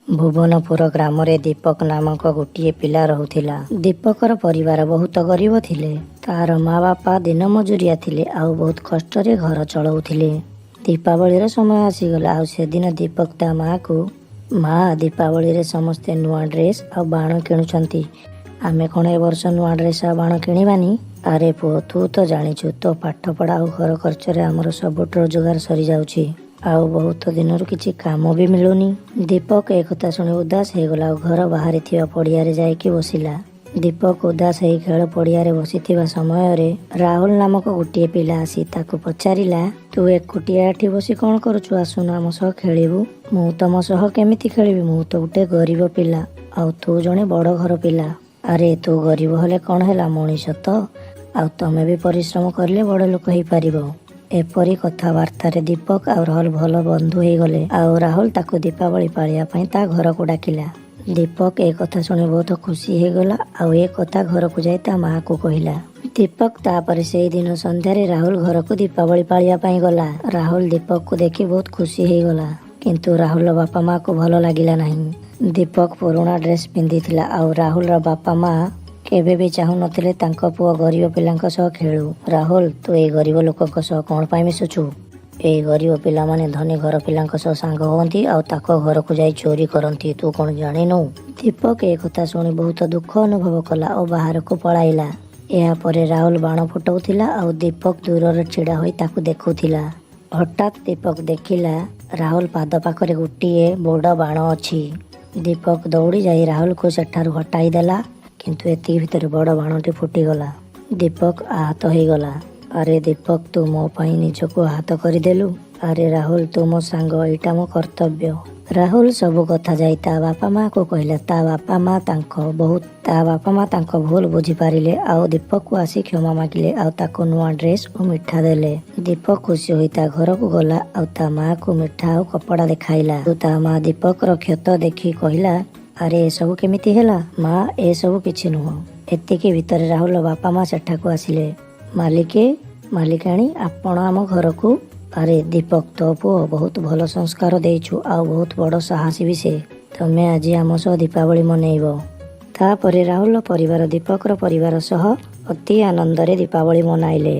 ଭୁବନପୁର ଗ୍ରାମରେ ଦୀପକ ନାମକ ଗୋଟିଏ ପିଲା ରହୁଥିଲା। ଦୀପକର ପରିବାର ବହୁତ ଗରିବ ଥିଲେ। ତାର ମା ବାପା ଦିନ ମଜୁରିଆ ଥିଲେ ଆଉ ବହୁତ କଷ୍ଟରେ ଘର ଚଳାଉଥିଲେ। ଦୀପାବଳିର ସମୟ ଆସିଗଲା ଆଉ ସେଦିନ ଦୀପକ ତା ମାଆକୁ, ମା, ଦୀପାବଳିରେ ସମସ୍ତେ ନୂଆ ଡ୍ରେସ୍ ଆଉ ବାଣ କିଣୁଛନ୍ତି, ଆମେ କ'ଣ ଏ ବର୍ଷ ନୂଆ ଡ୍ରେସ୍ ଆଉ ବାଣ କିଣିବାନି? ଆରେ ପୁଅ, ତୁ ତ ଜାଣିଛୁ ତୋ ପାଠପଢ଼ା ଆଉ ଘର ଖର୍ଚ୍ଚରେ ଆମର ସବୁଠୁ ରୋଜଗାର ସରିଯାଉଛି ଆଉ ବହୁତ ଦିନରୁ କିଛି କାମ ବି ମିଳୁନି। ଦୀପକ ଏକଥା ଶୁଣି ଉଦାସ ହେଇଗଲା ଆଉ ଘର ବାହାରେ ଥିବା ପଡ଼ିଆରେ ଯାଇକି ବସିଲା। ଦୀପକ ଉଦାସ ହେଇ ଖେଳ ପଡ଼ିଆରେ ବସିଥିବା ସମୟରେ ରାହୁଲ ନାମକ ଗୋଟିଏ ପିଲା ଆସି ତାକୁ ପଚାରିଲା, ତୁ ଏକୁଟିଆ ଏଠି ବସି କ'ଣ କରୁଛୁ? ଆସୁନୁ, ଆମ ସହ ଖେଳିବୁ। ମୁଁ ତମ ସହ କେମିତି ଖେଳିବି? ମୁଁ ତ ଗୋଟେ ଗରିବ ପିଲା ଆଉ ତୁ ଜଣେ ବଡ଼ ଘର ପିଲା। ଆରେ, ତୁ ଗରିବ ହେଲେ କ'ଣ ହେଲା, ମଣିଷ ତ। ଆଉ ତମେ ବି ପରିଶ୍ରମ କଲେ ବଡ଼ ଲୋକ ହେଇପାରିବ। ଏପରି କଥାବାର୍ତ୍ତାରେ ଦୀପକ ଆଉ ରାହୁଲ ଭଲ ବନ୍ଧୁ ହେଇଗଲେ ଆଉ ରାହୁଲ ତାକୁ ଦୀପାବଳି ପାଳିବା ପାଇଁ ତା ଘରକୁ ଡାକିଲା। ଦୀପକ ଏ କଥା ଶୁଣି ବହୁତ ଖୁସି ହେଇଗଲା ଆଉ ଏ କଥା ଘରକୁ ଯାଇ ତା ମାଆକୁ କହିଲା। ଦୀପକ ତାପରେ ସେଇଦିନ ସନ୍ଧ୍ୟାରେ ରାହୁଲ ଘରକୁ ଦୀପାବଳି ପାଳିବା ପାଇଁ ଗଲା। ରାହୁଲ ଦୀପକକୁ ଦେଖି ବହୁତ ଖୁସି ହେଇଗଲା, କିନ୍ତୁ ରାହୁଲର ବାପା ମାଆକୁ ଭଲ ଲାଗିଲା ନାହିଁ। ଦୀପକ ପୁରୁଣା ଡ୍ରେସ୍ ପିନ୍ଧିଥିଲା ଆଉ ରାହୁଲର ବାପା ମା କେବେ ବି ଚାହୁଁନଥିଲେ ତାଙ୍କ ପୁଅ ଗରିବ ପିଲାଙ୍କ ସହ ଖେଳୁ। ରାହୁଲ, ତୁ ଏଇ ଗରିବ ଲୋକଙ୍କ ସହ କ'ଣ ପାଇଁ ମିଶୁଛୁ? ଏଇ ଗରିବ ପିଲାମାନେ ଧନୀ ଘର ପିଲାଙ୍କ ସହ ସାଙ୍ଗ ହୁଅନ୍ତି ଆଉ ତାଙ୍କ ଘରକୁ ଯାଇ ଚୋରି କରନ୍ତି। ତୁ କ'ଣ ଜାଣିନୁ? ଦୀପକ ଏ କଥା ଶୁଣି ବହୁତ ଦୁଃଖ ଅନୁଭବ କଲା ଓ ବାହାରକୁ ପଳାଇଲା। ଏହାପରେ ରାହୁଲ ବାଣ ଫୁଟାଉଥିଲା ଆଉ ଦୀପକ ଦୂରରେ ଛିଡ଼ା ହୋଇ ତାକୁ ଦେଖୁଥିଲା। ହଠାତ୍ ଦୀପକ ଦେଖିଲା ରାହୁଲ ପାଦ ପାଖରେ ଗୋଟିଏ ବଡ଼ ବାଣ ଅଛି। ଦୀପକ ଦୌଡ଼ି ଯାଇ ରାହୁଲକୁ ସେଠାରୁ ହଟାଇ ଦେଲା, କିନ୍ତୁ ଏତିକି ଭିତରେ ବଡ଼ ବାଣଟି ଫୁଟିଗଲା। ଦୀପକ ଆହତ ହେଇଗଲା। ଆରେ ଦୀପକ, ତୁ ମୋ ପାଇଁ ନିଜକୁ ଆହତ କରିଦେଲୁ। ଆରେ ରାହୁଲ, ତୁ ମୋ ସାଙ୍ଗ, ଏଇଟା ମୋ କର୍ତ୍ତବ୍ୟ। ରାହୁଲ ସବୁ କଥା ଯାଇ ତା ବାପା ମାଆକୁ କହିଲା। ତା ବାପା ମା ତାଙ୍କ ଭୁଲ ବୁଝିପାରିଲେ ଆଉ ଦୀପକକୁ ଆସି କ୍ଷମା ମାଗିଲେ ଆଉ ତାକୁ ନୂଆ ଡ୍ରେସ୍ ଓ ମିଠା ଦେଲେ। ଦୀପକ ଖୁସି ହୋଇ ତା ଘରକୁ ଗଲା ଆଉ ତା ମାଆକୁ ମିଠା ଆଉ କପଡ଼ା ଦେଖାଇଲା। ତା ମା ଦୀପକର କ୍ଷତ ଦେଖି କହିଲା, ଆରେ, ଏସବୁ କେମିତି ହେଲା? ମା, ଏସବୁ କିଛି ନୁହଁ। ଏତିକି ଭିତରେ ରାହୁଲର ବାପା ମା ସେଠାକୁ ଆସିଲେ। ମାଲିକେ, ମାଲିକାଣୀ, ଆପଣ ଆମ ଘରକୁ? ଆରେ ଦୀପକ, ତୋ ପୁଅ ବହୁତ ଭଲ ସଂସ୍କାର ଦେଇଛୁ ଆଉ ବହୁତ ବଡ଼ ସାହସୀ ବି ସେ। ତମେ ଆଜି ଆମ ସହ ଦୀପାବଳି ମନେଇବ। ତାପରେ ରାହୁଲର ପରିବାର ଦୀପକର ପରିବାର ସହ ଅତି ଆନନ୍ଦରେ ଦୀପାବଳି ମନାଇଲେ।